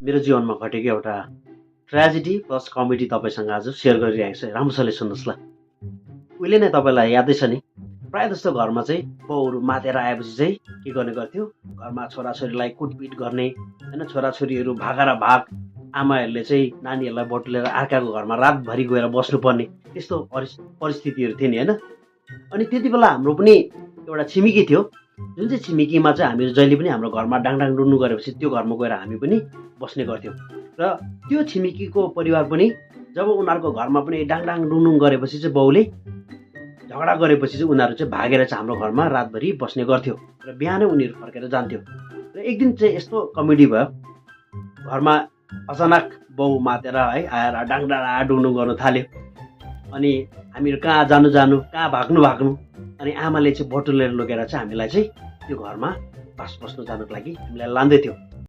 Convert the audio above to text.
मेरो जीवनमा घटेको एउटा ट्रेजेडी प्लस कमेडी तपाईँसँग आज सेयर गरिरहेको छु। राम्रोसँगले सुन्नुहोस् ल। उहिले नै तपाईँलाई यादै छ नि, प्रायः जस्तो घरमा चाहिँ बाउहरू मातेर आएपछि चाहिँ के गर्ने गर्थ्यो, घरमा छोराछोरीलाई कुटपिट गर्ने होइन, छोराछोरीहरू भागा र भाग, आमाहरूले चाहिँ नानीहरूलाई बटुलेर अर्काको घरमा रातभरि गएर बस्नुपर्ने त्यस्तो परिस्थितिहरू थिए नि होइन। अनि त्यति बेला हाम्रो पनि एउटा छिमेकी थियो, जुन चाहिँ छिमेकीमा चाहिँ हामीहरू जहिले पनि हाम्रो घरमा डाङडाङ डुन्नु गरेपछि त्यो घरमा गएर हामी पनि बस्ने गर्थ्यौँ। र त्यो छिमेकीको परिवार पनि जब उनीहरूको घरमा पनि डाङडाङ डुङडुङ गरेपछि चाहिँ बाउले झगडा गरेपछि चाहिँ उनीहरू चाहिँ भागेर चाहिँ हाम्रो घरमा रातभरि बस्ने गर्थ्यो र बिहानै उनीहरू फर्केर जान्थ्यो। र एक दिन चाहिँ यस्तो कमेडी भयो, घरमा अचानक बाउ मातेर है आएर डाङडा डुङडुङ गर्न थाल्यो। अनि हामीहरू कहाँ जानु कहाँ भाग्नु अनि आमाले चाहिँ बटुलेर लगेर चाहिँ हामीलाई चाहिँ त्यो घरमा बस्नु जानुको लागि हामीलाई लाँदै थियो।